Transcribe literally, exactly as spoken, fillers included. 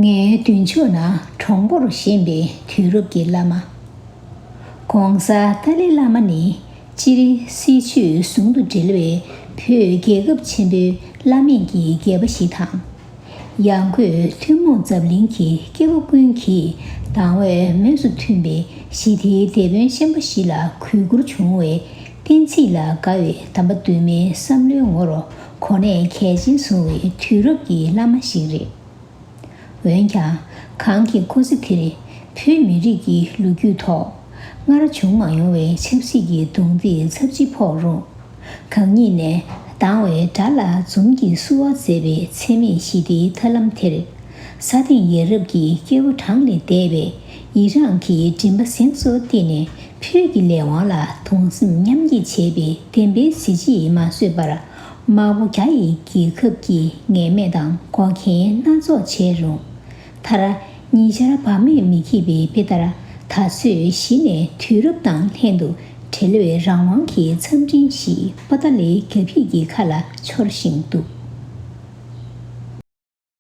ངའི་མདུན་ཕྱོགས་ན་གྲོང་པོར་བཞེངས་པའི་དུས་རབས་ཀྱི་བླ་མ། ༸གོང་ས་ཏཱ་ལའི་བླ་མ་ནི་སྤྱིར་སྲིད་བྱུས་ཟུང་དུ་འབྲེལ་བའི་བོད་རྒྱལ་ཁབ་ཆེན་པོའི་བླ་མེད་ཀྱི་དགེ་བ་ཞིག་དང་། ཡང་སྒོས་ཐུན་མོང་འཛམ་གླིང་གི་སྐྱེ་བོ་ཀུན་གྱིས་དང་བས་མོས་སུ་མཐུན་པའི་ཞི་བདེའི་དེད་དཔོན་ཆེན་པོ་ཞིག་ལ་གུས་བཀུར་བྱུང་བས། བསྟན་སྲིད་ལ་དགའ་བའི་དམ་པ་གདོད་མའི་བསམ་བློའི་ངོར་གོ་གནས་གལ་ཆེན་བཟུང་བའི་དུས་རབས་ཀྱི་བླ་མ་ཞིག་རེད། འོན་ཀྱང་། གང་གི་སྐུ་ཚེ་དེར་བོད་མི་རིགས་ཀྱི་ལོ་རྒྱུས་ཐོག་སྔར་བྱུང་མ་མྱོང་བའི་ཆབ་སྲིད་ཀྱི་གདོང་ཐིག་ཚབས་ཆེ་ཕོག་རུང་། གང་ཉིད་ནས་སྡང་བའི་དགྲ་ལ་འཛུམ་གྱིས་བསུ་བ་མཛད་པའི་འཚེ་མེད་ཞི་བདེའི་ཐར་ལམ་དེར། ས་སྟེང་ཡ་རབས་ཀྱི་སྐྱེ་བོ་གྲངས་ལས་འདས་པས་ཡི་རངས་ཀྱི་མགྲིན་པ་གཟེངས་སུ་གཏད་ནས། བོད་ཀྱི་ལས་དབང་ལ་གདུང་སེམས་མཉམ་སྐྱེད་བྱས་པའི་བདེན་པའི་གཟི་བརྗིད་མ་བཟོད་པར། དམར་པོ་རྒྱ་ཡི་རྒྱལ་ཁབ་ཀྱིས་ངན་སྨྲས་དང་འགོག་རྐྱེན་སྣ་ཚོགས་བྱས་རུང་། མཐར། ཉི་ཆར་བག་མེད་མི་འཁྱིད་པའི་དཔེ་ལྟར། ད་གཟོད་གཞི་ནས་དུས་རབས་དང་ལྷན་དུ་འབྲེལ་བའི་རང་དབང་གི་མཚམས་སྤྲིན་ཞིག་པོ་ཏཱ་ལའི་རྒྱ་ཕིབས་ཀྱི་ཁ་ལ་འཕྱོར་བཞིན་འདུག།